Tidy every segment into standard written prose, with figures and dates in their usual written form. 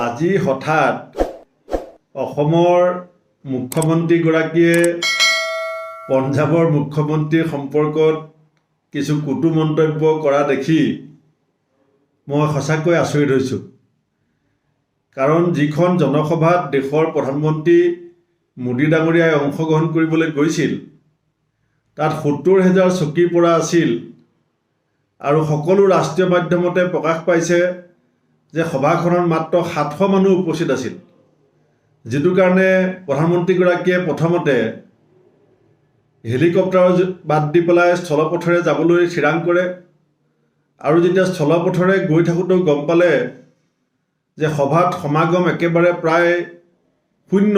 আজি হঠাৎ অসমৰ মুখ্যমন্ত্ৰীগৰাকীয়ে পঞ্জাৱৰ মুখ্যমন্ত্ৰীৰ সম্পৰ্কত কিছু কটু মন্তব্য কৰা দেখি মই সঁচাকৈ আচৰিত হৈছোঁ। কাৰণ যিখন জনসভাত দেশৰ প্ৰধানমন্ত্ৰী মোদী ডাঙৰীয়াই অংশগ্ৰহণ কৰিবলৈ গৈছিল, তাত 70,000 চকী পৰা আছিল আৰু সকলো ৰাষ্ট্ৰীয় মাধ্যমতে প্ৰকাশ পাইছে যে সভাখনত মাত্ৰ 700 মানুহ উপস্থিত আছিল। যিটো কাৰণে প্ৰধানমন্ত্ৰীগৰাকীয়ে প্ৰথমতে হেলিকপ্টাৰ বাদ দি পেলাই স্থলপথেৰে যাবলৈ থিৰাং কৰে আৰু যেতিয়া স্থলপথেৰে গৈ থাকোঁতেও গম পালে যে সভাত সমাগম একেবাৰে প্ৰায় শূন্য,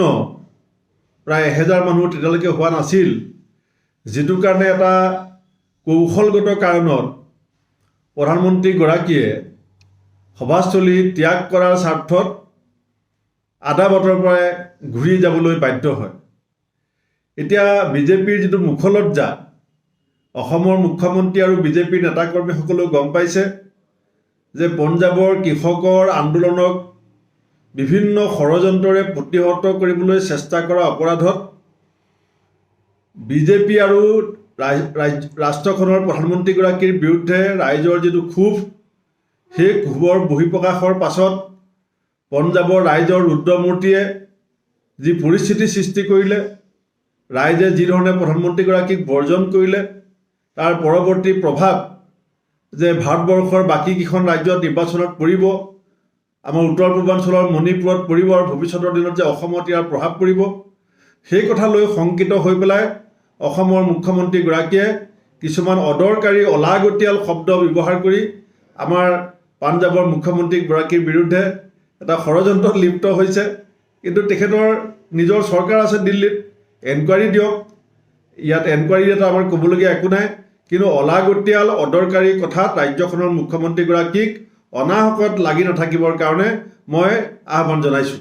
প্ৰায় 1000 মানুহ তেতিয়ালৈকে হোৱা নাছিল। যিটো কাৰণে এটা কৌশলগত কাৰণত প্ৰধানমন্ত্ৰীগৰাকীয়ে সভাস্থলী ত্যাগ কৰাৰ স্বাৰ্থত আধা বাটৰ পৰাই ঘূৰি যাবলৈ বাধ্য হয়। এতিয়া বিজেপিৰ যিটো মুখলজ্জা, অসমৰ মুখ্যমন্ত্ৰী আৰু বিজেপিৰ নেতাকৰ্মীসকলেও গম পাইছে যে পঞ্জাৱৰ কৃষকৰ আন্দোলনক বিভিন্ন ষড়যন্ত্ৰৰে প্ৰতিহত কৰিবলৈ চেষ্টা কৰা অপৰাধত বিজেপি আৰু ৰাষ্ট্ৰখনৰ প্ৰধানমন্ত্ৰীগৰাকীৰ বিৰুদ্ধে ৰাইজৰ যিটো ক্ষোভ, সেই ক্ষোভৰ বহিঃপ্ৰকাশৰ পাছত পঞ্জাৱৰ ৰাইজৰ ৰুদ্ৰমূৰ্তিয়ে যি পৰিস্থিতি সৃষ্টি কৰিলে, ৰাইজে যিধৰণে প্ৰধানমন্ত্ৰীগৰাকীক বৰ্জন কৰিলে, তাৰ পৰৱৰ্তী প্ৰভাৱ যে ভাৰতবৰ্ষৰ বাকী কেইখন ৰাজ্যত নিৰ্বাচনত পৰিব, আমাৰ উত্তৰ পূৰ্বাঞ্চলৰ মণিপুৰত পৰিব আৰু ভৱিষ্যতৰ দিনত যে অসমত ইয়াৰ প্ৰভাৱ পৰিব, সেই কথা লৈ শংকিত হৈ পেলাই অসমৰ মুখ্যমন্ত্ৰীগৰাকীয়ে কিছুমান অদৰকাৰী অলাগতিয়াল শব্দ ব্যৱহাৰ কৰি আমাৰ পাঞ্জাৱৰ মুখ্যমন্ত্ৰীগৰাকীৰ বিৰুদ্ধে এটা ষড়যন্ত্ৰত লিপ্ত হৈছে। কিন্তু তেখেতৰ নিজৰ চৰকাৰ আছে দিল্লীত, এনকুৱাৰী দিয়ক। ইয়াত এনকুৱাৰী এটা আমাৰ ক'বলগীয়া একো নাই। কিন্তু অলাগতিয়াল অদৰকাৰী কথাত ৰাজ্যখনৰ মুখ্যমন্ত্ৰীগৰাকীক অনাহকত লাগি নাথাকিবৰ কাৰণে মই আহ্বান জনাইছোঁ।